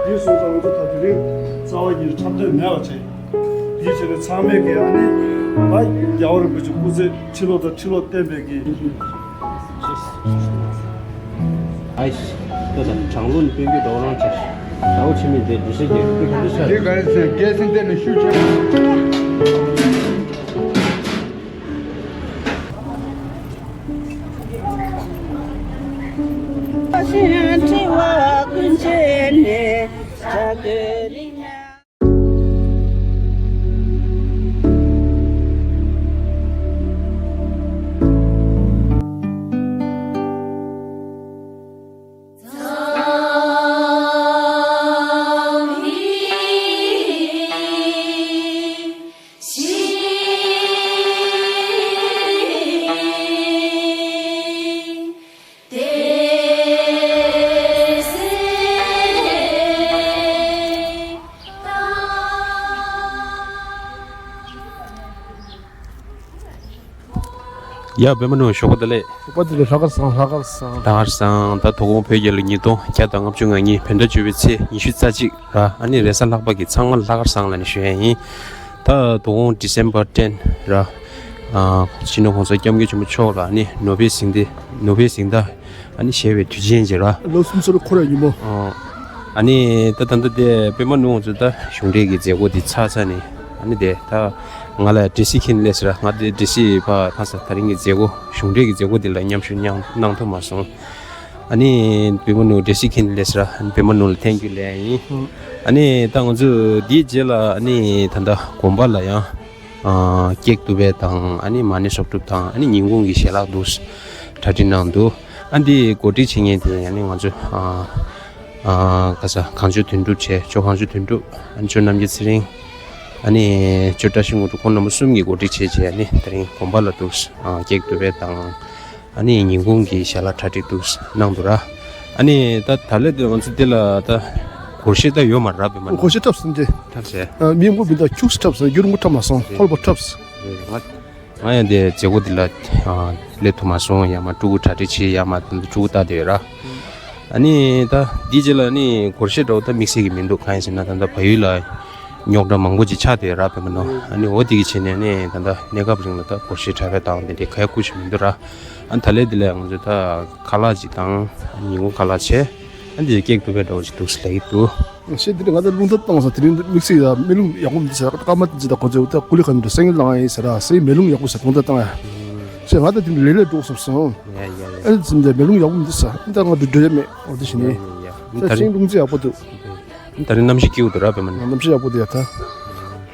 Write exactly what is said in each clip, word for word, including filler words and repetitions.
དེ་སོང་ཙང་ང་ཚོ་ད་དེ་རིང་རྩ་བ་ཉིད་འཁྲབ་སྟོན་མེད་པ་བྱས། དེའི་ཆེད་ནས་ཚང་མས་ཀྱི་ཨ་ནི་ང་རྒྱལ་བ་རིན་པོ་ཆེ་སྐུ་ཚེ་ཁྲི་ལོ་དང་ཁྲི་ལོ་བརྟན་པའི་གི། ཨའི་ཤི། ལྟོས་དང་གྲང་རླུང་དཔོན་གྱི་འགྲོ་རང་ཆེ། ཟླ་བོ་ཆེ་མི་དེ་འདྲི་སེ་རྒྱལ་ཁབ་ཀྱི་འདྲི་ས་དེ་ག་རེ་ཟེར་རྒྱལ་སྲིད་དེ་ནི་ཤུགས་ཆེ། ཡ་པད་མ་ནོར་བུ་ཞོགས་པ་བདེ་ལེགས། ཞོགས་པ་བདེ་ལེགས། ལྷག་དཀར་བཟང་། ལྷག་དཀར་བཟང་། ལྷག་དཀར་བཟང་། ད་དོ་དགོང་བོད་རྒྱལ་ལོ་ཉིས་སྟོང་བརྒྱ་དང་ལྔ་བཅུ་ང་གཉིས་བོད་ཟླ་བཅུ་པའི་ཚེས་ཉི་ཤུ་རྩ་གཅིག་ར། ཨ་ནི་རེས་གཟའ་ལྷག་པ་གི་ཚང་མ་ལྷག་དཀར་བཟང་ལབ་ནས་ཞུ་ཡ་ཡིན། ད་དོ་དགོང་December ten ར། ཨ་སྤྱི་ནོར་༸གོང་ས་༸སྐྱབས་མགོན་ཆེན་པོ་མཆོག་ལ་ཨ་ནི་ནོ་བེལ་གཟེངས་རྟགས་ནོ་བེལ་གཟེངས་རྟགས་ཨ་ནི་བཞེས་པའི་དུས་ཆེན་ཅིག་ར། ལོ་གསུམ་སོ་རུ་འཁོར་ཡ་ཉིན་མོ། ཨ་ནི་ད་ད་ལྟ་དེ་པད་མ་ནོར་བུ་ཚོ་ད་གཞུང་འབྲེལ་གྱི་མཛད་སྒོ་འདི་ཚར་ཚར་ནས་ཨ་ནི་དེ་ད་ང་ལ་འགྲེལ་བཤད་མཁན་སླེབས་ཟེར་ར། ང་དེ་འགྲེལ་བཤད་ཕ་ཁ་ས་ད་རིང་གི་མཛད་སྒོ་གཞུང་འབྲེལ་གྱི་མཛད་སྒོ་འདི་ལ་མཉམ་ཞུགས་མཉམ་གནང་ཐུབ་མ་སོང་། ཨ་ནི་པད་མ་ནོར་བུ་འགྲེལ་བཤད་མཁན་སླེབས་ཟེར་ར། ཨ་ནི་པད་མ་ནོར་བུ་ལ་ཐེངས་རྒྱུ་ལས་ཡིན། ཨ་ནི་ད་ང་ཚོ་དེའི་རྗེས་ལ་ཨ་ནི་ད་ལྟ་དགོན་པ་ལ་ཡང་ཨ་ཀེག་གཏུབ་པ་དང་ཨ་ནི་མ་ཎི་གསོག་སྒྲུབ་དང་ཨ་ནི་ཉིན་གུང་གི་ཞལ་ལག་འདུག་གྲ་སྒྲིག་གནང་འདུག་ཨ་འདི་གོ་སྒྲིག་བྱེད་མཁན་དེ་ཨ་ནི་ང་ཚོ་ཨ་ཨ་ག་ས་གངས་ལྗོངས་དོན་གྲུབ་བྱས། ཇོ་གངས་ལྗོངས་དོན་གྲུབ། ཨ་ནི་ཇོ་རྣམ་རྒྱལ་ཚེ་རིང་། ཨ་ནི་ཇོ་བཀྲ་ཤིས་དངོས་གྲུབ། ཁོང་རྣམ་པ་གསུམ་གྱིས་གོ་སྒྲིག་བྱས་བྱས་ཨ་ནི་དེ་རིང་དགོན་པ་ལ་འདུག་ཨ་ཀེག་གཏུབ་པ་དང་། ཨ་ནི་ཉིན་གུང་གི་ཞལ་ལག་གྲ་སྒྲིག་འདུག་གནང་འདུག་ར། ཨ་ནི་ད་ད་ལས་དེ་ང་ཚོ་འདི་ལ་ད་སྒོར་གཞས་ད་ཡོད་མ་ར། པད་མ་ནོར་བུ། སྒོར་གཞས་འཁྲབ་སོང་སྟེ། འཁྲབ་ཟེར། ཨ་མི་མགོ་མི་ད་ཁྱུགས་འཁྲབ་སོང་། རྒྱུན་རིང་པོ་འཁྲབ་མ་སོང་། ཧོལ་པོ་འཁྲབ་སོང་། རེད། ང་ང་ཡང་དེ་མཛད་སྒོ་འདི་ལ་ཨ་སླེབས་ཐུབ་མ་སོང་། ཡར་མར་ཕྲུ་གུ་གྲ་སྒྲིག་བྱེད། ཡར་མར་ད་ཕྲུ་གུ་ལྟ་བསྡད་ཡོད་ར། ཨ་ནི་ད་འདི་རྗེས་ལ་ཨ་ནི་སྒོར་གཞས་འདྲ་བོ་ད་དམིགས་བསལ་གྱི་མི་འདུག་གང་ཡིན་ཟེར་ན་ད་ལྟ་བལ་ཡུལ་ལ་རྙོག་དྲ་མང་པོ་ཅིག་ཆགས་བསྡད་ཡོད་ར། པད་མ་ནོར་བུ། ཨ་ནི་འོ་དེ་གི་ཆེད་ནས་ཨ་ནི་ད་ལྟ་གནས་སྐབས་རིང་ལ་ད་སྒོར་གཞས་འཁྲབ་པ་དང་དེ་འདྲའི་ག་ཡ་སྐུ་ཞིག་མི་འདུག་ར། ཨ་ནི་ད་ལས་དེ་ལས་ང་ཚོས་ད་ཁ་ལག་ཅིག་དང་ཉིན་གུང་ཁ་ལག་བྱས། ཨ་ནི་དེ་ཀེག་གཏུབ་པ་འདྲ་བོ་ཅིག་འདུག་ཟེར་ལབ་ཀྱི་འདུག་གཞས་འདི་ནི་ང་ཚོ་རླུང་རྟ་བཏང་ས་དེ་རིང་དམིགས་བསལ་ཡ་སྨན་ལུང་ཡག་པོ་མི་འདུག་ཟེར། སྐར་མ་དེ་ཚོ་ད་ཁོ་ཚོས་ད་ཀུ་ལི་ག་མི་འདུག་སེང་གེ་ལངས་ཡིན་ཟེར་ར། སེང་གེ་སྨན་ལུང་ཡག་པོ་ཟེར་རླུང་རྟ་བཏང་ཡ་ཟེར། ང་ད་དེ་ལས་ལས་འགྲོ་སོང་སོང་། ཡ་ཡ་ཡ། ཨ་ནི་འཛིན་དེ་སྨན་ལུང་ཡག་པོ་མི་འདུག་ཟེར། ཨ་ནི་ད་ང་འགྲོ་འགྲོ་ཡ་མེད། འོ་དེ་བཞིན་ནི། ཡ་ཡ་ཡ། ད་ད་རིང་སེང་གླིང་རླུང་རྩེ་ཡག་པོ་འདུག་ད་རིང་གནམ་གཤིས་སྐྱིད་པོ་འདུག་ར། པད་མ་ནོར། གནམ་གཤིས་ཡག་པོ་འདུག་ཡ། ད་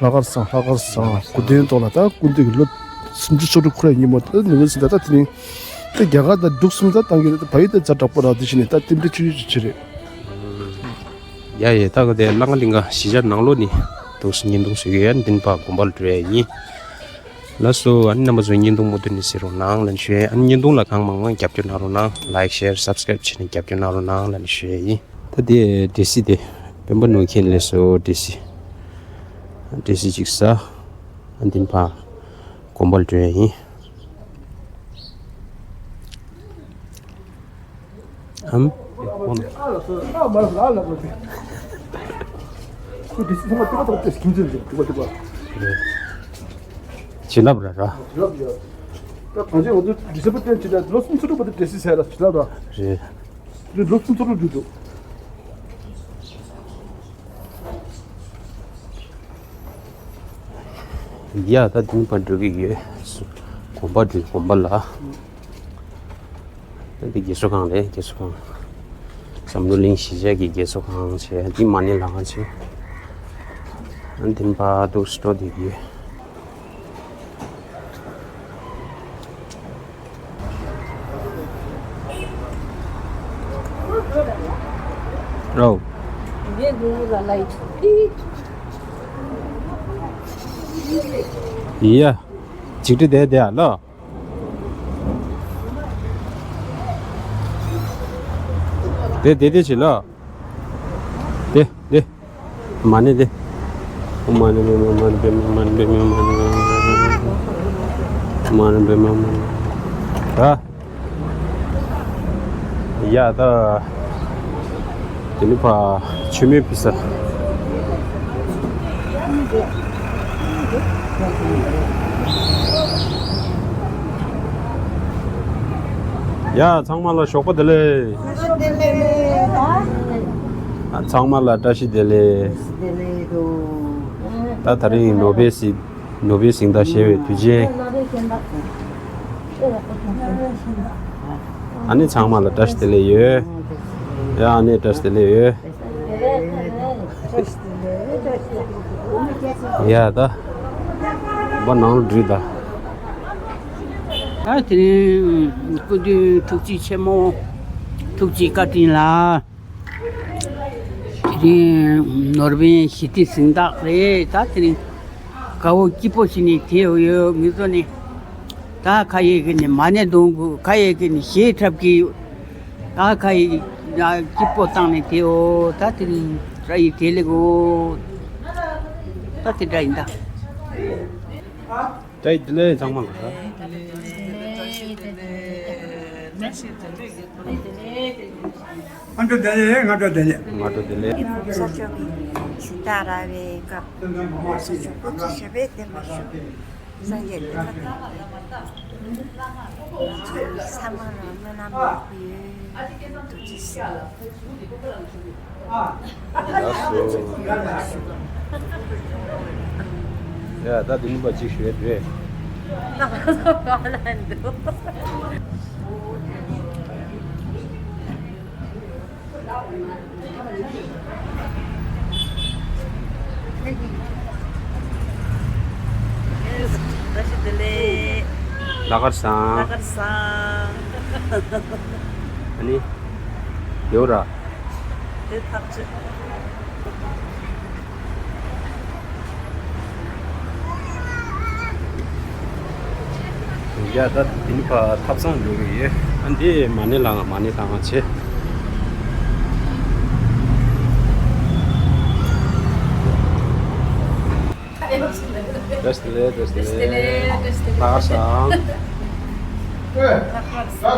ལྷག་དཀར་བཟང་། ལྷག་དཀར་བཟང་། སྐུ་མདུན་ཐོག་ལ་ད་སྐུ་མདུན་གྱི་ལོ་སུམ་ཅུ་སོ་དྲུག་འཁོར་ཡ་ཉིན་མོ་ད་ནི་ལོ་ཟིན་ད་ད་དེ་རིང་ད་རྒྱ་གར་ད་འབྲུག་གསུམ་ད་བཏང་གི་རེད། ད་བལ་ཡུལ་ད་ཛ་དྲག་པོ་ར། དེ་བཞིན་ནི་ད་རྟེན་འབྲེལ་ཆུང་ཆུང་ཅིག་བྱེད་རེད། ཡ་ཡ། ད་ག་དེ་གླང་ག་གླིང་ག་གཞིས་ཆགས་ནང་ལོགས་ནི་འདུག་སེ་བརྙན་ཐུང་བཟོ་གི་ཡོད། འདི་ནི་ཕར་དགོན་པ་ལ་འགྲོ་ཡ་ཡིན། ལགས་སོ། ཨ་ནི་རྣམ་པ་ཚོ་བརྙན་ཐུང་མུ་མཐུད་ནས་གཟིགས་རོགས་གནང་ལབ་ནས་ཞུ་ཡ་ཡིན། ཨ་ནི་བརྙན་ཐུང་ལ་གང་མང་མང་རྒྱབ་སྐྱོར་གནང་རོགས་གནང་། ལའིག་ཤེར་སབ་སི་ཀ་རེབ་བྱས་ནས་རྒྱབ་སྐྱོར་གནང་རོགས་གནང་ལབ་ནས་ཞུ་ཡ་ཡིན། ད་དེ་འགྲེལ་བཤད་དེ་པད་མ་ནོར་བུ་མཁྱེན་ལགས་སོ། འགྲེལ་བཤད། འགྲེལ་བཤད་ཅིག་ཟ། ཨ་འདི་ནི་ཕར་དགོན་པ་ལ་འགྲོ་ཡ་ཡིན། ཨམ། བྱིན་རླབས་ར་ར། རེད། ཡ་ད་དེ་ནི་ཕར་འགྲོ་གི་ཡོད། དགོན་པ་འགྲོ། དགོན་པ་ལ། ད་འདི་རྒས་གསོ་ཁང་རེད། རྒས་གསོ་ཁང་། བསམ་གྲུབ་གླིང་གཞིས་ཆགས་ཀྱི་རྒས་གསོ་ཁང་བྱས། འདི་མ་ཎི་ལྷ་ཁང་བྱས། ཨ་འདི་ནི་ཕར་འདུག་སེ་འགྲོ་བསྡད་ཀྱི་ཡོད། རོ། ཡ། ཅིག་ཏུ་བསྡད་བསྡད་ཨ་ལོ། དེ་དེ་དེ་བྱེད་ལོ། དེ་དེ། མ་ཎི་དེ། ཨོཾ་མ་ཎི་པདྨེ་ཧཱུྃ། མ་ཎི་པདྨེ་ཧཱུྃ། མ་ཎི་པདྨེ་ཧཱུྃ། མ་ཎི་པདྨེ་ཧཱུྃ། མ་རེད་པས་མ་མ། ད། ཡ་ད། དེ་ནི་ཕ་ཆུ་མེད་ཕི་ས། ཡ་ཚང་མ་ལ་ཞོགས་པ་བདེ་ལེགས། ཨ་ཚང་མ་ལ་བཀྲ་ཤིས་བདེ་ལེགས། ད་དེ་རིང་ནོ་བེལ་སི་ནོ་བེལ་གཟེངས་རྟགས་བཞེས་པའི་དུས་ཆེན། ཨ་ནི་ཚང་མ་ལ་བཀྲ་ཤིས་བདེ་ལེགས་ཡོད། ཡ་ཨ་ནི་བཀྲ་ཤིས་བདེ་ལེགས་ཡོད། ཡ་ད། བ་ནང་ལ་འགྲིག་ད། ད་དེ་རིང་སྐུ་མདུན་ཐུགས་རྗེ་ཆེན་མོ། ཐུགས་རྗེ་བཀའ་དྲིན་ལ། དེ་རིང་ནོར་བན་ཞི་བདེ་གཟེངས་རྟགས་རེད། ད་དེ་རིང་དགའ་བོ་སྐྱིད་པོ་ཞིག་ནས་དེ་ཡོད་ངེད་ཚོ་ནས། ད་ཁ་ཡེ་གི་ནས་མ་ཎི་འདོན་དགོས། ཁ་ཡེ་གི་ནས་གཞས་འཁྲབ་ཀྱི། ད་ཁ་ཡེ་སྐྱིད་པོ་བཏང་ནས་དེའོ། ད་དེ་རིང་བཀྲ་ཡི་བདེ་ལེགས་འོ། ད་དེ་འདྲ་ཡིན་ད། བཀྲ་ཡི་བདེ་ལེགས་ཚང་མ་ལ། སྔ་དྲོ་བདེ་ལེགས། སྔ་དྲོ་བདེ་ལེགས། སྔ་དྲོ་བདེ་ལེགས། ས་ཕྱོགས་ཀྱི་ཞིང་བདག་ར་བའི་སྐབས་སུ་ཆུ་བོ་ཆེ་ཞབས་པད་བརྟན་པ་ཞུ། སངས་རྒྱས་བསྟན་པ་དར་ཞིང་རྒྱས། ཚང་མ་ལ་སྨོན་ལམ་ཡག་པོ་ཡོད། ཐུགས་རྗེ་ཆེ། ལགས་སོ། ཡ་ད་དེ་ནི་པ་གཅིག་ཞུ་ཡ་རེད། བཀྲ་ཤིས་བདེ་ལེགས། ལྷག་དཀར་བཟང་། ལྷག་དཀར་བཟང་། ཨ་ནི། ཡོད་ར། དེ་ཐག་ཆོད། ཡ་ད་དེ་ནི་ཕ་ཐབ་ཚང་འགྲོ་གི་ཡོད། ཨ་འདི་མ་ཎི་ལ་མ་ཎི་བཏང་བ་བྱེད། བཀྲ་ཤིས་བདེ་ལེགས། བཀྲ་ཤིས་བདེ་ལེགས། བཀྲ་ཤིས་བདེ་ལེགས། བཀྲ་ཤིས་བདེ་ལེགས། ལྷག་དཀར་བཟང་།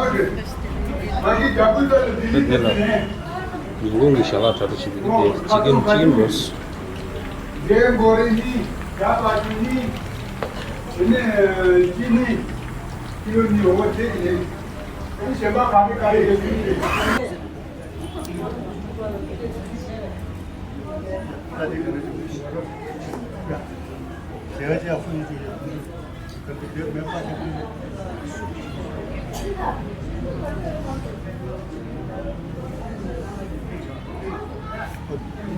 ལྷག་དཀར་བཟང་། བཀྲ་ཤིས་བདེ་ལེགས། དེ་ལ་ཉིན་གུང་གི་ཞལ་ལག་གྲ་སྒྲིག་བྱེད་ཀྱི་འདུག་ཅི་ཀེན་ཅི་ཀེན་རོ་སི། རྒན་མགོ་རིལ་གཉིས། རྒྱ་བ་ཅུ་གཉིས། དེ་ནས་ཅི་ནི་ཀི་ལོ་གཉིས། འོ་དེ་གི་ནི་གཞན་པ་ག་གེ་ག་རེ་ཡོད་ཀྱི་རེད།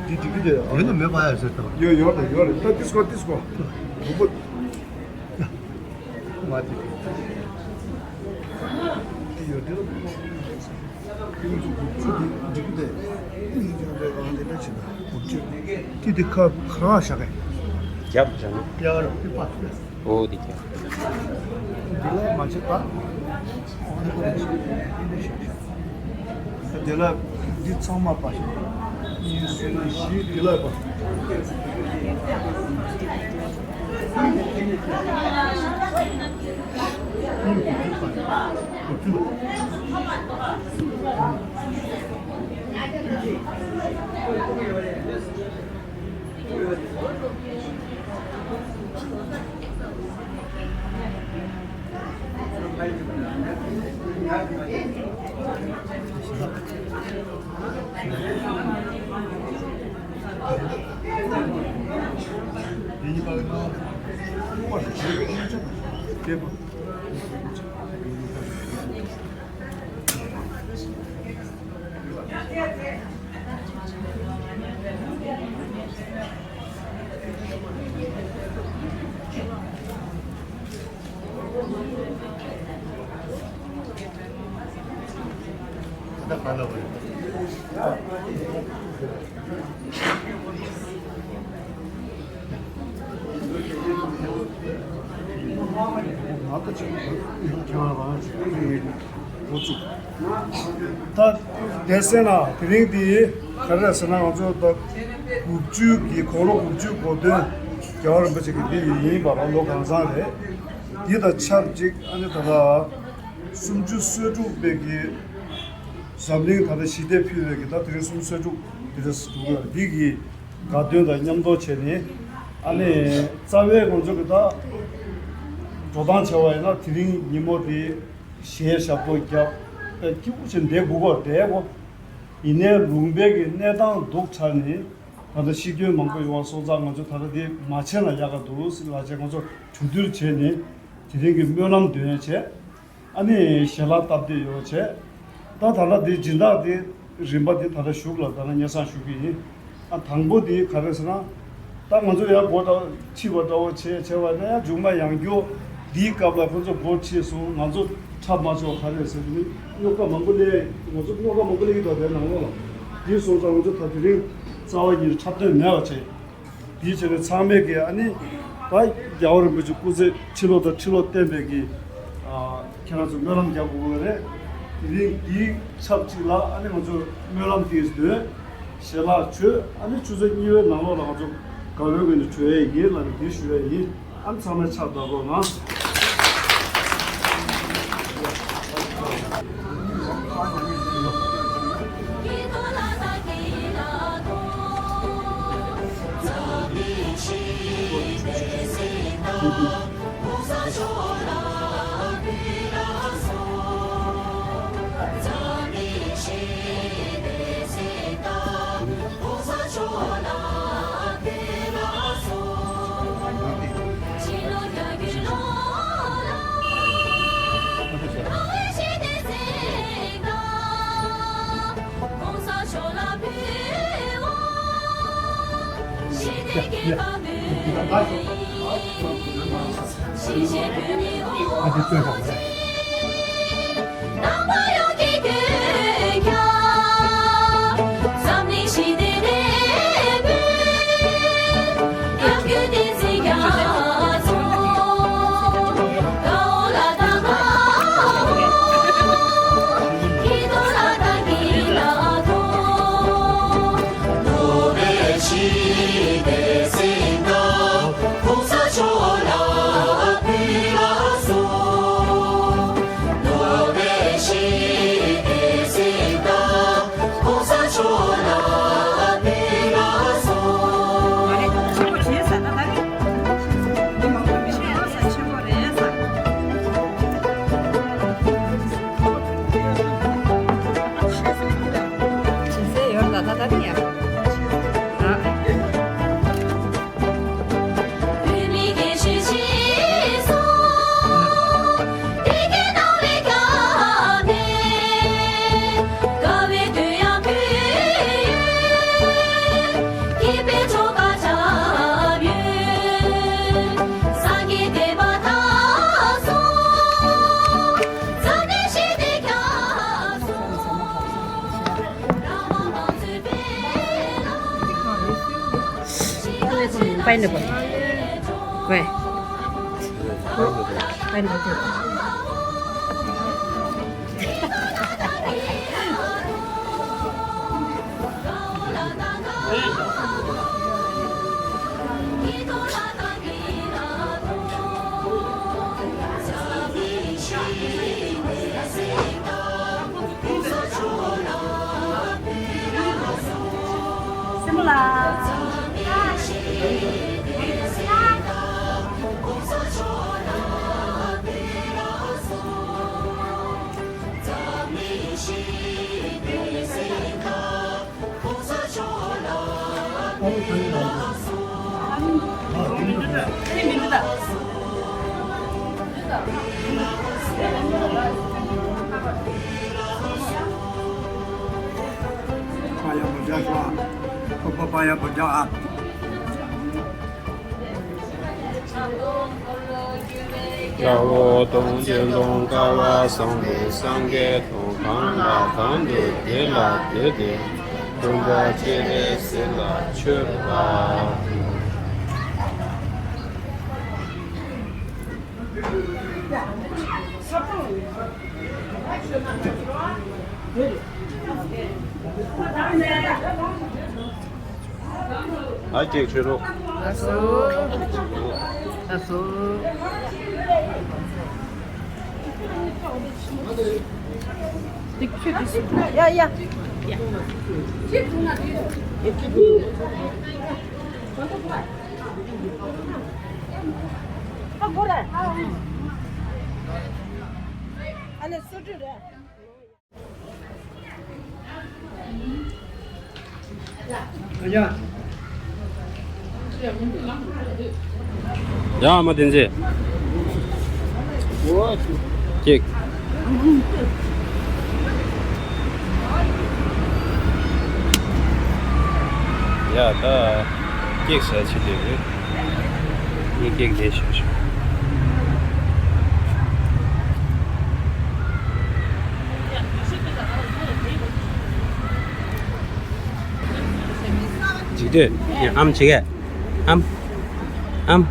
འདི་འགྲིག་གི་རེད། ཡོད་ན་མེད་པ་ཡ་ཟེར་དང་། ཡོད་ཡོད་རེད། ཡོད་རེད། ད་ཏིས་ཀོ་ཏིས་ཀོ། མ་འགྲིག་གི། ཡོད་འདི་ལ། ཁྱེད་ཚོ་དགུ་བཅུ་འདི་འགྲིག་གི་རེད། ཁྱེད་ཚོ་རང་འདི་འདྲ་བྱེད་ན་དགུ་བཅུ། ཁྱེད་འདི་ཁ་ཁ་བཞག་གི། རྒྱབ་བཞག་ན། ཡ་ར་པི་པ། ཨོ་དེ་ཀྱང་། འདི་ལ་མ་བྱེད་པ། དེ་ལ་འདི་ཚང་མ་པ་ཞིག་གཉིས་གསུམ་བཞི་དེ་ལ་པ། ད་དེ་སེ་ན་དེ་རིང་འདི་ག་རེ་ཟེར་ན། ང་ཚོ་ད་དགུ་བཅུ་གི་དགུང་ལོ་དགུ་བཅུ་གོ་དོན་རྒྱལ་བ་རིན་པོ་ཆེ་གི་འདི་ཡིན་པ་ལ་ལོ་གང་ཚང་རེད། འདི་དང་ཆབས་ཅིག་ཨ་ནི་ད་ལྟ་སུམ་ཅུ་སོ་དྲུག་པའི་གི་འཛམ་གླིང་ད་ལྟ་ཞི་བདེ་ཕུལ་བའི་གི་ད་དེ་རིང་སུམ་ཅུ་སོ་དྲུག་འདི་ལ་འདུག་ག་འདི་གི་དགའ་སྟོན་དང་མཉམ་དུ་བྱས་ནས་ཨ་ནི་རྩ་བའི་ང་ཚོ་གི་ད་འགྲོ་སྟངས་བྱས་པ་ཡིན་ན་དེ་རིང་ཉིན་མོ་དེ་གཞས་ཞབས་ཏོག་བརྒྱབ་པའི་སྐྱིད་པོ་བྱས་བསྡད་དགོས་གོ་བསྡད་གོ་ཡིན་ནའི་ལུང་པའི་གི་གནས་སྟངས་སྡུག་དྲགས་ནས། ད་ལྟ་ཤི་སྐྱོན་མང་པོ་ཡོང་བ་སོང་ཙང་ང་ཚོ་ད་ལྟ་འདི་མ་བྱས་ན་ཡག་ག་འདུག་ཟེར་ལ་བྱས་ང་ཚོ་གྲོས་བསྡུར་བྱས་ནས་དེ་རིང་གི་སྨོན་ལམ་འདོན་ཡ་བྱས། ཨ་ནི་ཞལ་ལག་སྟབས་བདེ་ཡོང་བ་བྱས། ད་ད་ལྟ་འདི་སྦྱིན་བདག་འདི་རིམ་པ་འདི་ད་ལྟ་ཞུགས་ལ་ད་ལྟ་སྙན་སེང་ཞུ་གི་ཡིན། ཨ་དང་པོ་འདི་ག་རེ་ཟེར་ན། ད་ང་ཚོ་ཡང་སྒོ་འདྲ་ཁྲིད་པ་འདྲ་བོ་བྱས་བྱས་པ་ན་ཡང་མཇུག་མ་ཡང་རྒྱུ་འདིའི་སྐབས་ལ་ཁོ་ཚོ་སྒོ་ཁྲིད་སོང་ང་ཚོ་འཁྲབ་མ་ཆོག་ག་རེ་ཟེར་ནི་རྙོག་པ་མང་པོ་སླེབས་ང་ཚོ་རྙོག་པ་མང་པོ་སླེབས་ཀྱི་འདུག་དེ་ནང་ལོགས་ལ། འདི་སོང་ཙང་ང་ཚོ་ད་དེ་རིང་རྩ་བ་ཉིད་འཁྲབ་སྟོན་མེད་པ་བྱས། འདི་བྱས་ནས་ཚང་མས་ཀྱི་ཨ་ནི་ད་རྒྱལ་བ་རིན་པོ་ཆེ་སྐུ་ཚེ་ཁྲི་ལོ་དང་ཁྲི་ལོ་བརྟན་པའི་གི་ཨ་ཁྱེད་རང་ཚོ་སྨོན་ལམ་རྒྱག་དགོས་ཀྱི་རེད། དེ་རིང་འདིའི་ཆབས་ཅིག་ལ་ཨ་ནི་ང་ཚོ་སྨོན་ལམ་དེ་འདོན། ཞལ་ལག་མཆོད། ཨ་ནི་ཆུ་ཚོད་གཉིས་པའི་ནང་ལོགས་ལ་ང་ཚོ་དགའ་བོའི་ངོས་ནས་གྲོལ་ཡས་ཡིན་ལབ་ནས་འདི་ཞུ་ཡས་ཡིན། ཨ་ནི་ཚང་མས་ཕྱག་བརྡབ་རོགས་གནང་། དགྲ་བོ་གདོང་བཅས་གདོང་དཀར་བ་བཟང་པོའི་སངས་རྒྱས་དང་། གང་ལ་གང་འདུལ་དེ་ལ་དེ་སྟེ། སྟོན་པ་སྤྱན་རས་གཟིགས་ལ་མཆོད་པ། ཨ་ཅེ་ཆོས་གྲོགས། ཨ་སོ། ཨ་སོ། ཡ་ཡ། ཨ་ཁོ་རེད། ཨ་ནི་སུ་ཀྲི་རེད། ཡ། མ་བསྟན་ཚེ། ཀེག་ཡ་ད། ཀེག་ཟ་ཆེད་དུ་རེད། ངས་ཀེག་ལས་ཞུ་ཞུ། འཇིག་དུས་ངས་ཨམ་བྱེད་གས། ཨམ། ཨམ།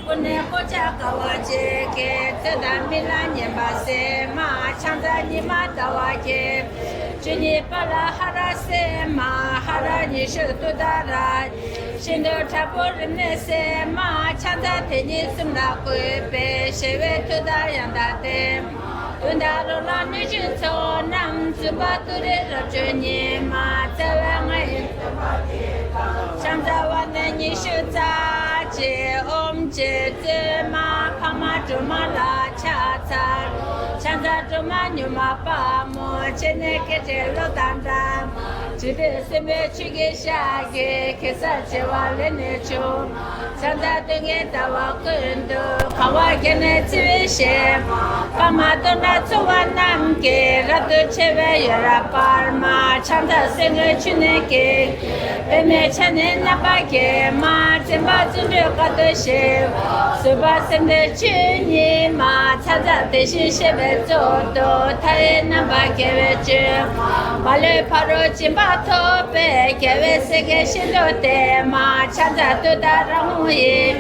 ཀུན་ནས་གོ་ཆ་དཀའ་བ་སྤྱད་ཀྱི། ཚེ་དང་མི་ལ་ཉན་པ་སེམས་མ། ཕྱག་འཚལ་ཉི་མ་ཟླ་བ་རྒྱལ། བཅུ་གཉིས་པ་ལ་ཧ་ར་སེམས་མ། ཧ་ར་ཉི་ཤུ་ཏུ་ཏ་ར། ཤིན་ཏུ་དྲག་པོ་རིམས་ནད་སེམས་མ། ཕྱག་འཚལ་དེ་ཉིད་གསུམ་ལ་བཀོད་པའི། ཞི་བའི་མཐུ་དང་ཡང་དག་ལྡན། གདོན་དང་རོ་ལངས་གནོད་སྦྱིན་ཚོགས་རྣམས། བཙུན་པ་ཏུ་རེ་རབ་བྱུང་ཉིན་མ། རྩ་བའི་ལྔ་ཡི་བཙུན་པ་དེ་དང་། ཕྱག་འཚལ་བ་ནི་ཉི་ཤུ་རྩ་གཅིག་ཨོཾ་ཆེ་བཙུན་མ་འཕགས་མ་སྒྲོལ་མ་ལ་ཕྱག་འཚལ། ཕྱག་འཚལ་སྒྲོལ་མ་མྱུར་མ་དཔའ་མོ། སྤྱན་ནི་སྐད་ཅིག་གློག་དང་འདྲ། འཇིག་རྟེན་གསུམ་པའི་ཆུ་སྐྱེས་ཞལ་གྱི། གེ་སར་བྱེ་བ་ལས་ནི་བྱུང་། ཕྱག་འཚལ་སྟོན་ཀའི་ཟླ་བ་ཀུན་ཏུ། གང་བ་བརྒྱ་ནི་བརྩེ་བའི་ཞལ། པདྨ་དོན་གྲུབ་ཚོགས་པ་རྣམས་ཀྱི། རབ་ཏུ་ཕྱེ་བའི་ཡོ་ར་པདྨ། ཕྱག་འཚལ་སེང་གེ་ཆུ་ནས་སྐྱེས། པདྨས་ཕྱག་ནི་རྣམ་པར་བརྒྱན་མ། སེམས་དཔའ་བརྩོན་འགྲུས་དཀའ་ཐུབ་ཞི། བཟོད་པ་སེམས་ལྡན་བཅུ་གཉིས་མ། ཕྱག་འཚལ་དེ་བཞིན་གཤེགས་པའི་གཙུག་ཏོར། མཐའ་ཡས་རྣམ་པར་རྒྱལ་བའི་སྤྱོད་པ། མ་ལུས་ཕ་རོལ་ཕྱིན་པ་ཐོབ་པའི། རྒྱལ་བའི་སྲས་ཀྱི་ཤིན་ཏུ་བརྟན་མ། ཕྱག་འཚལ་ཏུཏྟཱ་ར་ཧཱུྃ་ཡིན།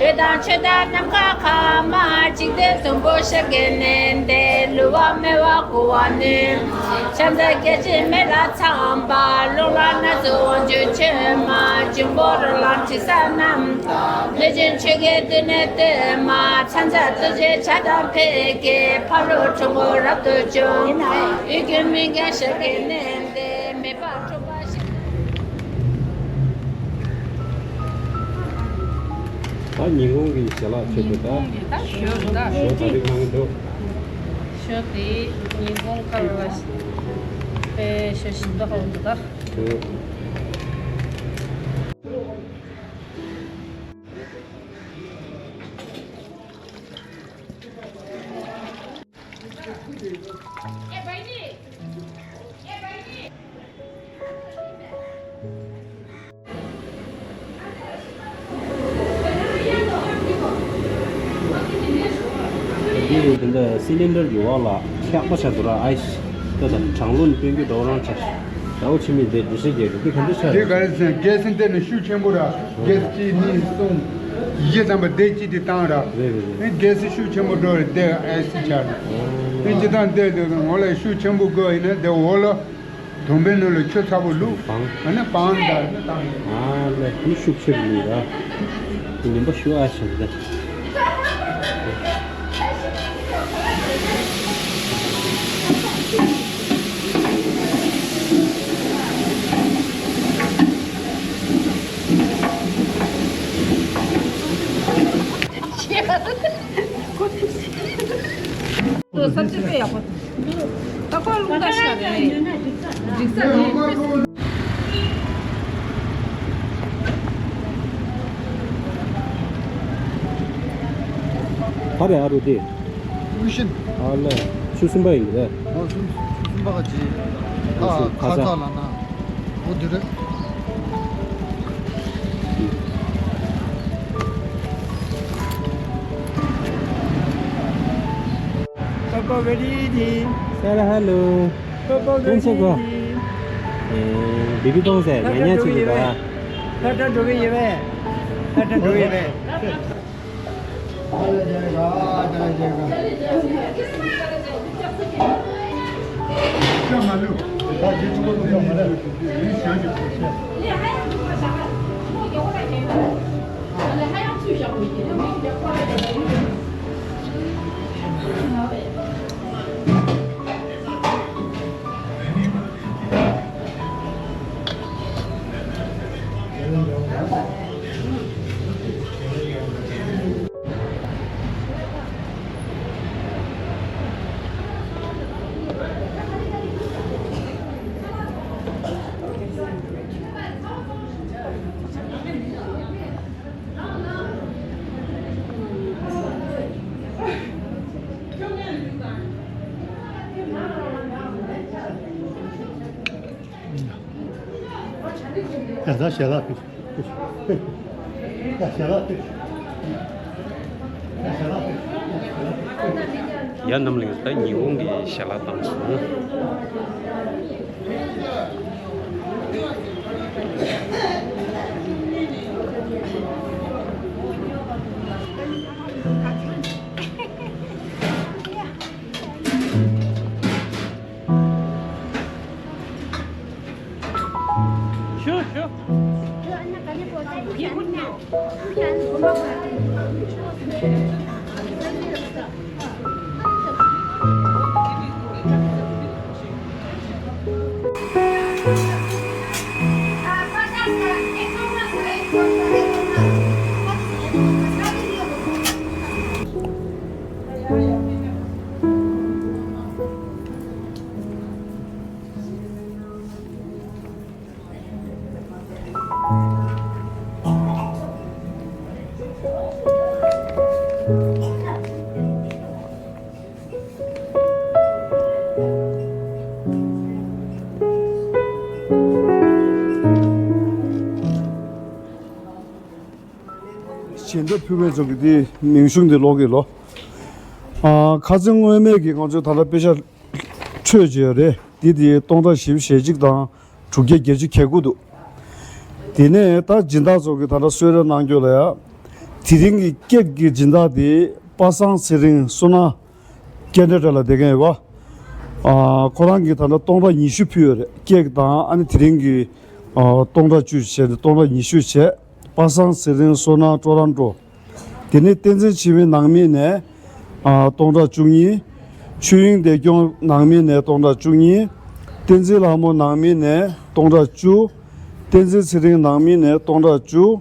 ལུས་དང་ཆོས་དང་ནམ་མཁའ་ཁམས། འཇིག་རྟེན་གསུམ་པོ་ཞབས་ཀྱིས་མནན་ཏེ། བསླུ་བ་སྨྲ་བ་མགུ་བ་ནོན། ཕྱག་འཚལ་བརྒྱ་བྱིན་མེ་ལྷ་ཚངས་པ། རླུང་ལྷ་ནག་ཚོམ་དབང་ཕྱུག་མཆོད་མ། འབྱུང་པོ་རོ་ལངས་དྲི་ཟ་རྣམས་དང་། གནོད་སྦྱིན་ཆུ་སྐྱེས་གདོན་ནི་གཏོར་མ། ཕྱག་འཚལ་རྡོ་རྗེ་ཕྱག་དང་ཕཊ་ཀྱིས། ཕ་རོལ་འཁྲུལ་འཁོར་རབ་ཏུ་འཇོམས། གཡུལ་ཀུན་མི་མགོན་ཞབས་ཀྱིས་མནན་ཏེ། མེ་སྤར་འཁྲུགས་པ་ཞི། ད་ཉིན་གུང་གི་ཞལ་ལག་མཆོད་དགོས་ད། ཉིན་གུང་གི་ད་ཞོ་ད། ཞོ་ག་རེ་གནང་གི་འདུག་ཞོ་དེ་ཉིན་གུང་ཁ་ལ་པའི་ཞོ་ཞིམ་པོ་ཧ་གོ་འདུག་ད། ཞོ། འདི་དེ་འདྲ་སི་ལིན་ཌར་གྱི་འོག་ལ་འཁྱག་པ་ཆགས་འདུག་ར། ཨའི་སི། ད་ད་གྲང་རླུང་གཏོང་རྒྱུ་འདྲ་བོ་རང་ཆགས། ཟླ་བོ་ཆེན་མོས་འདི་འགྲེལ་བཤད་རྒྱག་གི་འདི་ག་འདྲ་ཆགས་འདི་རེད། ག་རེ་ཟེར་ན་གེ་སི་འདི་ནི་ཤུགས་ཆེན་པོ་ར། གེ་སི་གཅིག་གཉིས་གསུམ་བཞི་ཙམ་པ་འདི་གཅིག་དེ་བཏང་ར། རེད་རེད་རེད། ཨེ་གེ་སི་ཤུགས་ཆེན་པོ་འགྲོ་རེད་འདི་ཨའི་སི་ཆགས་རེད། ཨེ་སྤྱིར་བཏང་འདི་འདི་ངོ་ལ་ཤུགས་ཆེན་པོ་དགོས་ཡིན་ན་འདི་འོག་ལ། དུང་བའི་ནང་ལ་ཆུ་ཚ་པོ་བླུགས། སྦང་། ཨ་ནི་སྦང་ད་ནི་བཏང་། ཨ་ལས་ཁོ་ཤུགས་ཆེ་རུ་ལུས་ར། ཉིན་པ་ཤུ་ཨ་ཞིག་རེད། ད་ཁོ་རླུང་རྟ་ཤ་རེད། འགྲིག་ས་རེད། ག་རེ་ཨ་རུ་དེ། ཀུ་ཤུ། ཨ་ལས། ཆུ་གསུམ་པ་ཡིན་གྱི་རེད། ཨོ་ཆུ་ཆུ་གསུམ་པ་ག་ཅི། ཁ་ཁ་ཁ་ཚ་ལ་ན། འོ་དེ་རེད། ཀོ་ཀོ་ག་རེ་དེ། སལ་ཧ་ལོ། ཀོ་ཀོ་ག་རེ་དེ། ཀུན་སེ་གོ། ཨེ། བི་བི་ཏོང་སེ་ཉ་ཉ་ཆུ་གི་ག། ལྷ་བྲག་འགྲོ་གི་ཡོད་པས། ལྷ་བྲག་འགྲོ་གི་ཡོད་པས། ཡ་ད་ཞལ་ལག་ཕུལ། ཡ་ཞལ་ལག་ཕུལ། ཡ་རྣམ་གླིང་ད་ཉི་ཧོང་གི་ཞལ་ལག་བཏང་སོང་། ཞལ་འདེབས་ཕུལ་མཁན་ཚོ་གི་དེ་མིང་གཞུང་དེ་ཀློག་གི་ལོ། ཨ། ཁ་སང་སྔོན་མའི་གི་ང་ཚོའི་ད་ལྟ་དཔེ་ཆ་འཕྲོས་བྱས་ཡོད་རེད། དེ་དེ་སྟོང་ཕྲག་བཞི་བཅུ་ཞེ་གཅིག་དང་དྲུག་བརྒྱ་བརྒྱད་ཅུ་གྱ་དགུ་འདུག། དེ་ནས་ད་སྦྱིན་བདག་ཚོ་གི་ད་ལྟ་གསོལ་རས་གནང་རྒྱུ་ལ་ཡ། དེ་རིང་གི་ཀེག་གི་སྦྱིན་བདག་དེ་པ་སངས་ཚེ་རིང་བསོད་ནམས་ཀེན་ཌི་ཌེཊ་ལ་བསྡད་མཁན་ཡོད་པ། ཨ། ཁོ་རང་གིས་ད་ལྟ་སྟོང་ཕྲག་ཉི་ཤུ་ཕུལ་ཡོད་རེད། ཀེག་དང་ཨ་ནི་དེ་རིང་གི་ཨ། སྟོང་ཕྲག་བཅུ་བྱས་ནས་སྟོང་ཕྲག་ཉི་ཤུ་བྱས། པ་སངས་ཚེ་རིང་བསོད་ནམས་ཊོ་རོན་ཊོ། དེ་ནས་བསྟན་འཛིན་འཆི་མེད་ནང་མི་ནས་ཨ། སྟོང་ཕྲག་བཅུ་གཉིས། ཆོས་དབྱིངས་བདེ་སྐྱོང་ནང་མི་ནས་སྟོང་ཕྲག་བཅུ་གཉིས། བསྟན་འཛིན་ལྷ་མོ་ནང་མི་ནས་སྟོང་ཕྲག་བཅུ། བསྟན་འཛིན་ཚེ་རིང་ནང་མི་ནས་སྟོང་ཕྲག་བཅུ།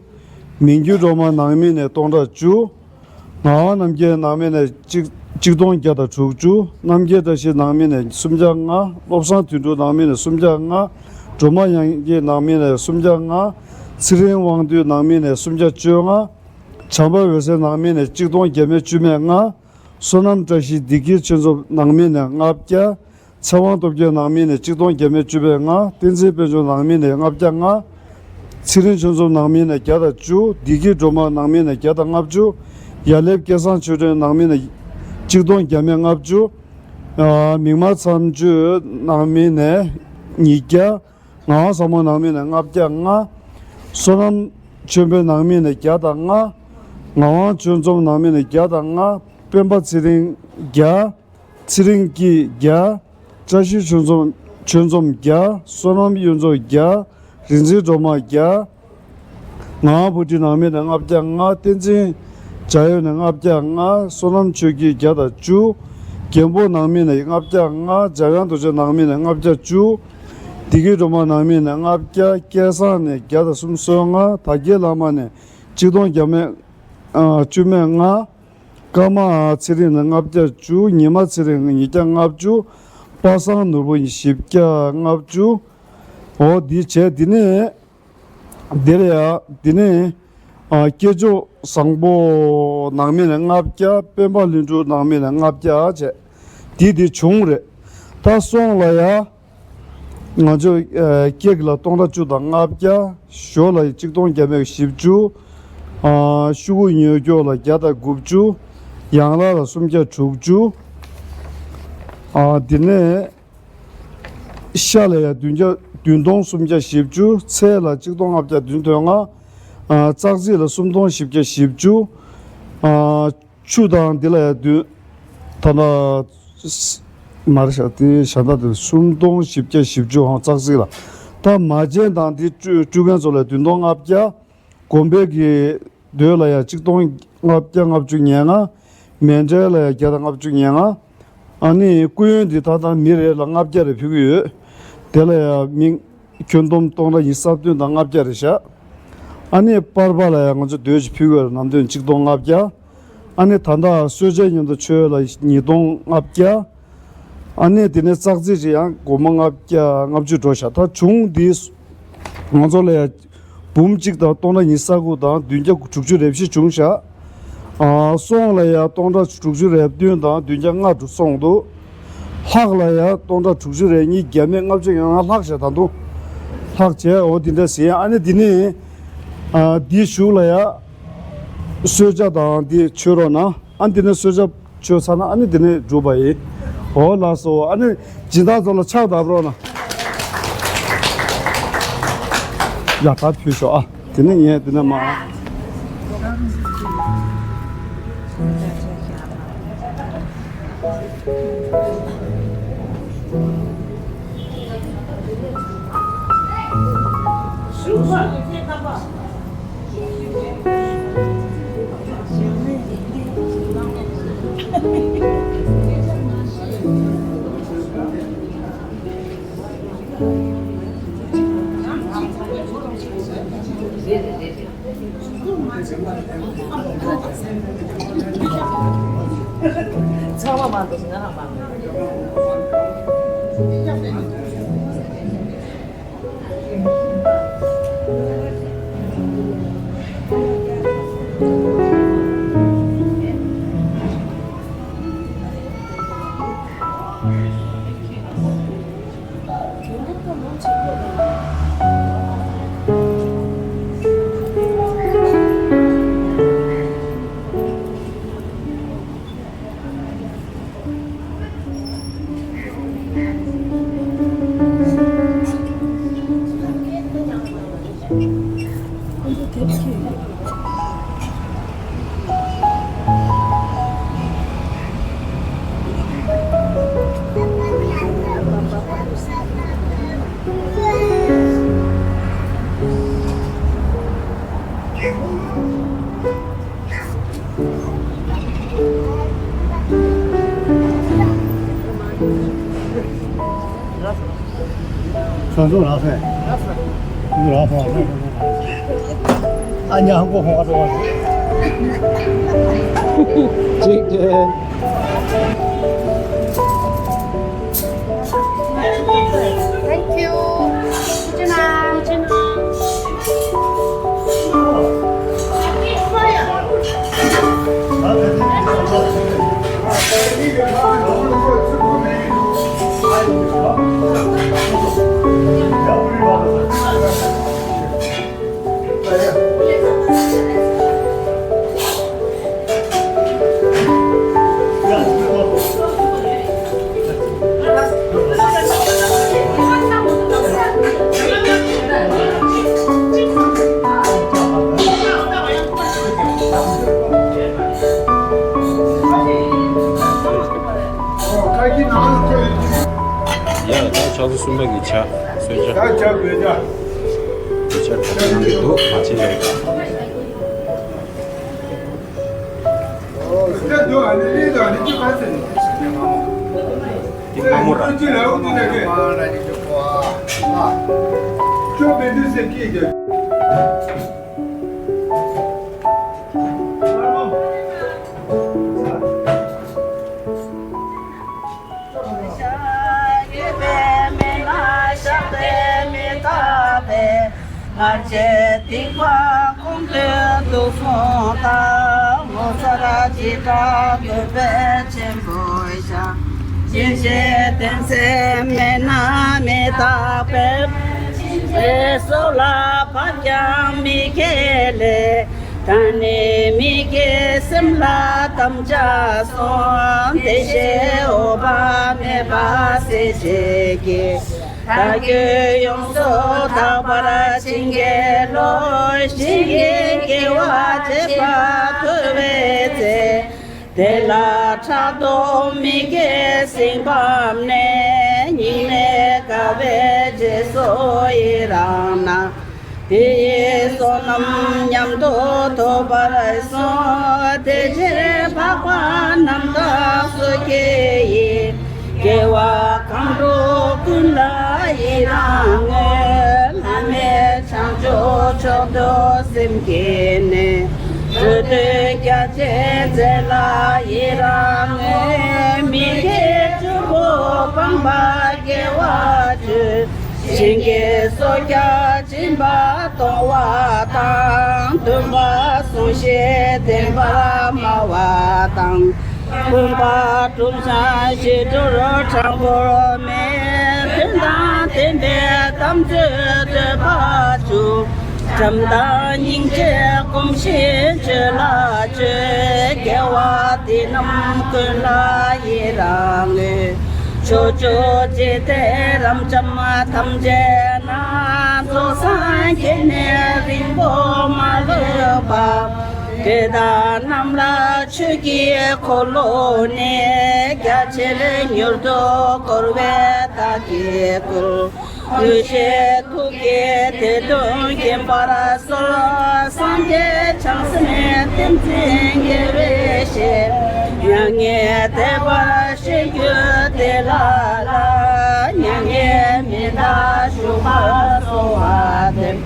མི་འགྱུར་སྒྲོལ་མ་ནང་མི་ནས་སྟོང་ཕྲག་བཅུ། ངག་དབང་རྣམ་རྒྱལ་ནང་མི་ནས་གཅིག་གཅིག་སྟོང་བརྒྱ་དང་དྲུག་ཅུ། རྣམ་རྒྱལ་བཀྲ་ཤིས་ནང་མི་ནས་སུམ་བརྒྱ་ལྔ། བློ་བཟང་དོན་གྲུབ་ནང་མི་ནས་སུམ་བརྒྱ་ལྔ། སྒྲོལ་མ་དབྱངས་སྐྱིད་ནང་མི་ནས་སུམ་བརྒྱ་ལྔ། ཚེ་རིང་དབང་འདུས་ནང་མི་ནས་སུམ་བརྒྱ་བཅོ་ལྔ། བྱམས་པ་འོད་ཟེར་ནང་མི་ནས་གཅིག་སྟོང་བརྒྱ་མེད་བཅུ་མེད་ལྔ། བསོད་ནམས་བཀྲ་ཤིས་བདེ་སྐྱིད་ཆོས་འཛོམས་ནང་མི་ནས་ལྔ་བརྒྱ། ཚེ་དབང་སྟོབས་རྒྱལ་ནང་མི་ནས་གཅིག་སྟོང་བརྒྱ་མེད་བཅུ་མེད་ལྔ། བསྟན་འཛིན་དཔལ་འབྱོར་ནང་མི་ནས་ལྔ་བརྒྱ་ལྔ། ཚེ་རིང་ཆོས་འཛོམས་ནང་མི་ནས་བརྒྱ་དང་བཅུ། བདེ་སྐྱིད་སྒྲོལ་མ་ནང་མི་ནས་བརྒྱ་དང་ལྔ་བཅུ། ཡར་ལེབ་སྐལ་བཟང་ཆོས་སྒྲོན་ནང་མི་ནས་གཅིག་སྟོང་བརྒྱ་མེད་ལྔ་བཅུ། ཨ། མིག་དམར་མཚམས་གཅོད་ནང་མི་ནས་ཉིས་བརྒྱ། ངག་དབང་ཟབ་མོ་ནང་མི་ནས་ལྔ་བརྒྱ་ལྔ། བསོད་ནམས་ཆོས་འཕེལ་ནང་མི་ནས་བརྒྱ་དང་ལྔ། ངག་དབང་ཆོས་འཛོམས་ནང་མི་ནས་བརྒྱ་དང་ལྔ། སྤེན་པ་ཚེ་རིང་བརྒྱ། ཚེ་རིང་སྐྱིད་བརྒྱ། བཀྲ་ཤིས་ཆོས་འཛོམས། ཆོས་འཛོམས་བརྒྱ། བསོད་ནམས་གཡུ་མཚོ་བརྒྱ། རིག་འཛིན་སྒྲོལ་མ་བརྒྱ། ངག་དབང་བུ་ཁྲིད་ནང་མི་ནས་ལྔ་བརྒྱ་ལྔ། བསྟན་འཛིན་བྱ་ཡུལ་ནས་ལྔ་བརྒྱ་ལྔ། བསོད་ནམས་ཆོས་སྐྱིད་བརྒྱ་དང་བཅུ། རྒན་པོ་ནང་མི་ནས་ལྔ་བརྒྱ་ལྔ། འཇམ་དབྱངས་རྡོ་རྗེ་ནང་མི་ནས་ལྔ་བརྒྱ་བཅུ། བདེ་སྐྱིད་སྒྲོལ་མ་ནང་མི་ནས་ལྔ་བརྒྱ། སྐལ་བཟང་ནས་བརྒྱ་དང་སུམ་ཅུ་སོ་ལྔ། དར་རྒྱས་ལྷ་མོ་ནས་གཅིག་སྟོང་བརྒྱ་མེད་བཅུ་མེད་ལྔ། ཀརྨ་ཚེ་རིང་ནས་ལྔ་བརྒྱ་བཅུ། ཉི་མ་ཚེ་རིང་ཉིས་བརྒྱ་ལྔ་བཅུ། པ་སངས་ནོར་བུ་བཞི་བརྒྱ་ལྔ་བཅུ། འོ་འདི་བྱས། འདི་ནས་འདིར་ཡ། འདི་ནས་ཨ། སྐྱེས་མཆོག་བཟང་པོ་ནང་མི་ནས་ལྔ་བརྒྱ། སྤེན་པ་ལྷུན་གྲུབ་ནང་མི་ནས་ལྔ་བརྒྱ་བྱས། འདི་འདི་བྱུང་རེད། ད་སོང་ལ་ཡ། ང་ཚོ་ཨ་སྐྱེགས་ལ་སྟོང་ཕྲག་བཅུ་དང་ལྔ་བརྒྱ། ཞོ་ལ་གཅིག་སྟོང་བརྒྱ་མེད་བཞི་བཅུ། ཨ་ཤོག་གུ་ཉོས་སྐྱོར་ལ་བརྒྱ་དང་དགུ་བཅུ། ཡང་ལག་ལ་སུམ་བརྒྱ་དྲུག་ཅུ། ཨ་དེ་ནས་ཤ་ལ་ཡང་བདུན་བརྒྱ། བདུན་སྟོང་སུམ་བརྒྱ་བཞི་བཅུ། ཚལ་ལ་གཅིག་སྟོང་ལྔ་བརྒྱ་བདུན་དོན་ལྔ། ཨ་ཙག་ཙིག་ལ་སུམ་སྟོང་བཞི་བརྒྱ་བཞི་བཅུ། ཨ་ཆུ་དང་འདི་ལ་ཡང་བདུན། ད་ལྟ་མར་བཞག་དེ་ཞག་ད་དེ་སུམ་སྟོང་བཞི་བརྒྱ་བཞི་བཅུ། ཧོང་ཙག་ཙིག་ལ། ད་མ་བྱན་དང་དེ་བཀྲུ་བཀྲུ་མཁན་ཚོ་ལ་བདུན་སྟོང་ལྔ་བརྒྱ། གོམ་པའི་གི་རྡོ་ལ་ཡང་གཅིག་སྟོང་ལྔ་བརྒྱ་ལྔ་བཅུ་ཉེར་ལྔ། མཎྜལ་ལ་ཡང་བརྒྱ་དང་ལྔ་བཅུ་ཉེར་ལྔ། ཨ་ནི་སྐུ་ཡོན་འདི་ད་ལྟ་མི་རེ་ལ་ལྔ་བརྒྱ་རེ་ཕུལ་གྱི་ཡོད། དེ་ལ་ཡང་མི་ཁྱོན་བསྡོམས་སྟོང་ཕྲག་ཉི་ཤུ་རྩ་བདུན་དང་ལྔ་བརྒྱ་རེ་བཞག། ཨ་ནི་པར་པ་ལ་ཡང་ང་ཚོ་རྡོ་ཅིག་ཕུལ་གྱི་ཡོད་རེད། ནམ་དུས་གཅིག་སྟོང་ལྔ་བརྒྱ། ཨ་ནི་ད་ལྟ་གསོལ་ཇ་མཉམ་དུ་མཆོད་ལ་ཉིས་སྟོང་ལྔ་བརྒྱ། ཨ་ནི་དེ་ནས་ཙག་ཙིག་ཅིག་ཡང་སྒོར་མོ་ལྔ་བརྒྱ་ལྔ་བཅུ་འགྲོ་བཞག། ད་བྱུང་འདི་ང་ཚོ་ལ་ཡང་འབུམ་གཅིག་དང་སྟོང་ཕྲག་ཉི་ཤུ་རྩ་དགུ་དང་བདུན་བརྒྱ་དྲུག་ཅུ་རེ་བཞི་བྱུང་བཞག། ཨ་སོང་ལ་ཡང་སྟོང་ཕྲག་དྲུག་ཅུ་རེ་བདུན་དང་བདུན་བརྒྱ་ལྔ་དྲུག་སོང་འདུག། ལྷག་ལ་ཡང་སྟོང་ཕྲག་དྲུག་ཅུ་རེ་གཉིས་བརྒྱ་མེད་ལྔ་བཅུ་ཡང་ལྷག་བཞག། ད་དུང་ལྷག་བྱས། འོ་དེ་འདྲ་ཟེར། ཨ་ནི་དེ་ནས་ཨ་འདི་གཞུག་ལ་ཡང་གསོལ་ཇ་དང་འདི་མཆོད་རོགས་གནང་། ཨ་ནི་དེ་ནས་གསོལ་ཇ་མཆོད་ཚར་ན་ཨ་ནི་དེ་ནས་འགྲུབ་པ་ཡིན། འོ་ལགས་སོ། ཨ་ནི་སྦྱིན་བདག་ཚོ་ལ་ཕྱག་བརྡབ་རོགས་གནང་། ཡ་ད་ཕུལ་ཤོག། ཨ་དེ་ནས་ངས་དེ་ནས་མ། Thank you. ཡ་ད་ཕྱག་ཚོད་གསུམ་པ་གི་ཆ་གསོལ་ཇ། ད་ཆ་བོད་ཇ། དེ་ཆ་ག་ཚོད་གནང་གི་འདུག་མ་བྱེད་ལ། འདི་དམའ་མོ་ར། ཡེ་ཤེས་སྟེང་ཚེ་མེད་ན་མི་རྟག་པའི། ཚེ་སྲོག་ལ་བབ་ཀྱང་མི་དགེ་ལས། ད་ནི་མི་དགེ་སེམས་ལ་དམ་བཅའ་སོང་། བདེ་གཤེགས་འོད་དཔག་མེད་པ་སྲས་བཅས་ཀྱིས། བདག་རྒྱུད་ཡོངས་སུ་དག་པར་བྱིན་གྱིས་རློབས། ཞིང་གི་དགེ་བ་བྱེད་པར་མཐོལ་བའི་ཚེ། དེ་ལ་ཕྲག་དོག་མི་དགེ་སེམས་ཕམ་ནས། སྙིང་ནས་དགའ་བའི་རྗེས་སུ་ཡི་རང་ན། དེ་ཡི་བསོད་ནམས་མཉམ་དུ་ཐོབ་པར་ཤོག། དེ་ཕྱིར་འཕགས་པ་རྣམས་དང་སོ་སྐྱེ་ཡི། དགེ་བ་གང་བསྒྲུབས་ཀུན་ལ་ཡི་རང་ངོ་། བླ་མེད་བྱང་ཆུབ་མཆོག་ཏུ་སེམས་བསྐྱེད་ནས། འགྲོ་དོན་རྒྱ་ཆེན་མཛད་ལ་ཡི་རང་ངོ་། མི་དགེ་བཅུ་པོ་སྤངས་པ་དགེ་བ་བཅུ། ཞིང་གི་སྲོག་བསྐྱབས་སྦྱིན་པ་གཏོང་བ་དང་། འདུན་པ་བསྲུང་ཞིང་བསྟེན་པར་སྨྲ་བ་དང་། སྤོབས་པ་སྒྲུབ་ཞིང་ཞི་ཁྲོར་དྲང་པོར་སྨྲ། དོན་དང་ལྡན་པའི་དམ་ཆོས་ཐོས་པ་བཅུ། བྱམས་དང་སྙིང་རྗེ་སྒོམ་ཞིང་ཆོས་ལ་སྤྱོད། དགེ་བ་འདི་རྣམས་ཀུན་ལ་ཡི་རང་ངོ་། ཕྱོགས་བཅུའི་འཇིག་རྟེན་རབ་འབྱམས་ཐམས་ཅད་ན། རྫོགས་སངས་རྒྱས་ནས་རིང་པོ་མ་ལུས་པ། དེ་དག་རྣམས་ལ་ཆོས་ཀྱི་འཁོར་ལོ་ནི། རྒྱ་ཆེར་མྱུར་དུ་བསྐོར་བས་བདག་གི་སྐུ། འོད་ཟེར་ཐུགས་ཀྱི་བདེ་དོན་མཁྱེན་པར་གསོལ། སངས་རྒྱས་བྱང་སེམས་ཏིང་འཛིན་དགེ་བའི་བཤེས། མྱ་ངན་འདས་པར་གཤེགས་རྒྱུ་དེ་ལ་ལ། མྱ་ངན་མི་འདའ་བཞུགས་པར་གསོལ་བ་འདེབས།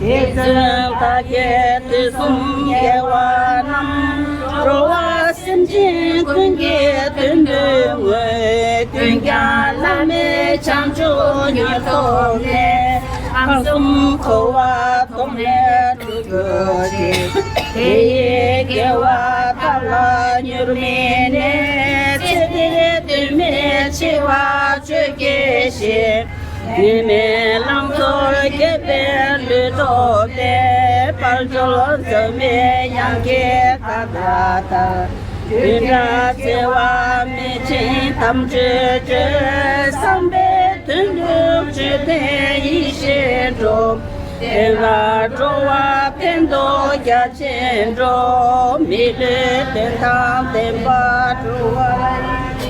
དེ་བཞིན་བདག་གིས་དུས་གསུམ་དགེ་བ་རྣམས། འགྲོ་བ་སེམས་ཅན་ཀུན་གྱི་དོན་དུ་བསྔོས། ཀུན་ཀྱང་བླ་མེད་བྱང་ཆུབ་མྱུར་ཐོབ་ནས། ཁམས་གསུམ་འཁོར་བ་དོང་ནས་སྒྲོལ་གྱུར་ཅིག། དེ་ཡི་དགེ་བ་བདག་ལ་མྱུར་མི་གནས། ཚེ་འདིར་དོན་མེད་འཆི་བ་ཆོས་སྐྱེ་ཞིང་། ཉེས་མེད་ལང་ཚོར་སྐྱེས་པའི་ལུས་ཐོབ་སྟེ། དཔལ་འབྱོར་འཛོམས་པའི་གཡང་སྐྱེས་ཁ་ཟླ་ལྟར། བདུན་ཕྲག་བརྩེ་བ་མེད་ཅིང་དམ་ཆོས་སྤྱོད། བསམ་པའི་དོན་འགྲུབ་བཅོས་ཐམས་ཡིད་བཞིན་འགྲུབ། བསྟན་ལ་འགྲོ་བ་ཕན་འདོགས་རྒྱ་ཆེན་འགྲུབ། མི་ལུས་དོན་དང་ལྡན་པར་འགྲོ་བར་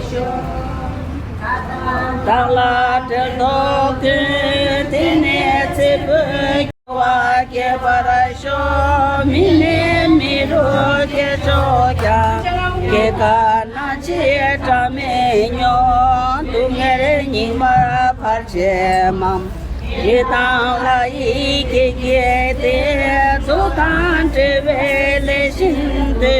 ཤོག། བདག་ལ་འབྲེལ་ཐོགས་ཀུན། དེང་ནས་ཚེ་འཕོས་བ་སྐྱེ་བར་ཤོག། མི་ནད་མི་རོ་སྐྱེ་ཆོག་ཀྱང་། སྐྱེ་རྒ་ན་འཆི་དགྲ་མེད་མྱོང་། སྡུག་བསྔལ་སྙིགས་མར་བར་ཆད་མང་། ཡི་དམ་ལྷ་ཡི་སྐད་ཀྱིས་ཏེ། མཚོ་དང་འདྲ་བའི་ལས་བཞིན་དུ།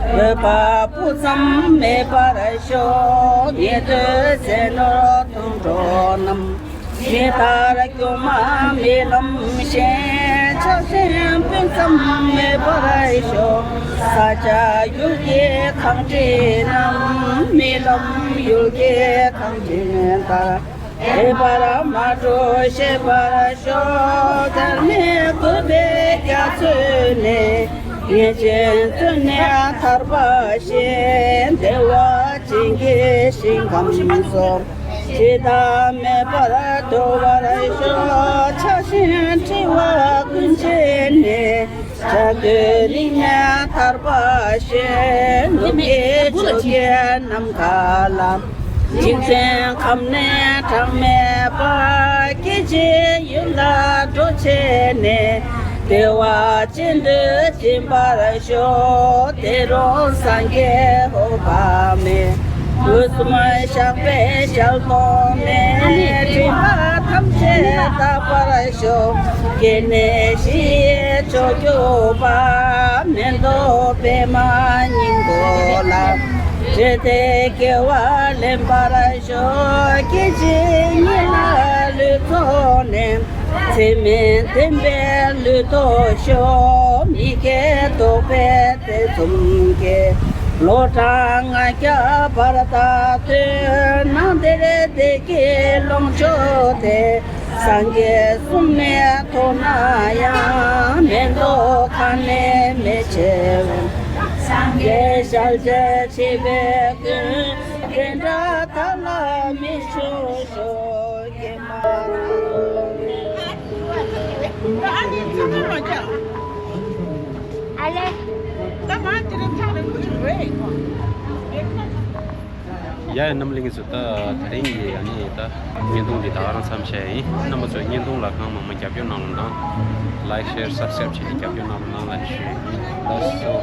འོད་དཔག་སྤུ་ཙམ་མེད་པར་ཤོག། ཉེ་དུ་ཟས་ནོར་དུད་འགྲོ་རྣམས། མི་རྟག་སྒྱུ་མ་རྨི་ལམ་བཞིན། ཆགས་ཞེན་སྤུ་ཙམ་མེད་པར་ཤོག། ས་ཆ་ཡུལ་གྱི་གངས་རི་རྣམས། རྨི་ལམ་ཡུལ་གྱི་གངས་རི་ལྟར། བདེ་བར་མ་གྲུབ་ཤེས་པར་ཤོག། ཐར་མེད་རྒུད་པའི་རྒྱ་མཚོ་ནས། ངེས་ཅན་བཙོན་ནས་ཐར་པ་བཞིན། བདེ་བ་ཅན་གྱི་ཞིང་ཁམས་སུ། འཆི་བདག་མེད་པར་སྡོད་པར་ཤོག། ཆགས་ཞེན་འཁྲི་བ་ཀུན་བྱས་ནས། བྱ་རྒོད་གླིང་ནས་ཐར་པ་བཞིན། ནུབ་ཀྱི་ཕྱོགས་ཀྱི་ནམ་མཁའ་ལ། འཇིག་རྟེན་ཁམས་ནས་གྲངས་མེད་པ། སྐྱེ་འཆི་ཡུལ་ལ་འགྲོ་བྱས་ནས། བདེ་བ་ཅན་དུ་སྦྱིན་པར་ཤོག། དེ་རུ་སངས་རྒྱས་འོད་དཔག་མེད། དུས་གསུམ་ཞགས་པའི་ཞལ་གདོང་ནས། སྒྲིབ་པ་ཐམས་ཅད་དག་པར་ཤོག། སྐྱེ་གནས་བཞི་ཡི་མཆོག་གྱུར་པ། མེ་ཏོག་པདྨ་སྙིང་པོ་ལ། བཀྲེས་ཏེ་དགེ་བ་ལེན་པར་ཤོག། སྐྱེ་འཆི་གཉིས་ལ་ལུས་རྫོགས་ནས། ཚེ་མེད་བདེན་པའི་ལུས་ཐོབ་ཤོག། མི་སྐྱེ་རྟོགས་པའི་ཐེ་ཚོམ་སྐྱེས། ལོ་གྲངས་ལྔ་བརྒྱ་བར་དག་ཐོན། ནང་དེར་བདེ་སྐྱིད་ལོངས་སྤྱོད་དེ། སངས་རྒྱས་གསུམ་ནས་ཐོབ་ན་ཡང་། མེ་ཏོག་གང་ནས་མེ་ཆེ་བས། སངས་རྒྱས་ཞལ་མཇལ་ཆེ་བའི་ཀུན། དེ་འདྲ་ཐབས་ལ་མི་ཆུག་ཤོག་ཀྱེ་མ། ཨ་ལེ། ཡ་ཡ། རྣམ་གླིང་ཚོ། ད་དེ་རིང་གི་ཨ་ནི་ད་བརྙན་ཐུང་འདི་ད་ག་རང་མཚམས་བཞག་ཡིན། རྣམ་པ་ཚོས་བརྙན་ཐུང་ལ་གང་མང་མང་རྒྱབ་སྐྱོར་གནང་རོགས་གནང་། Like, share, subscribe བྱས་ནས་རྒྱབ་སྐྱོར་གནང་རོགས་གནང་ལ་ཞུ་ཡིན། ལགས་སོ།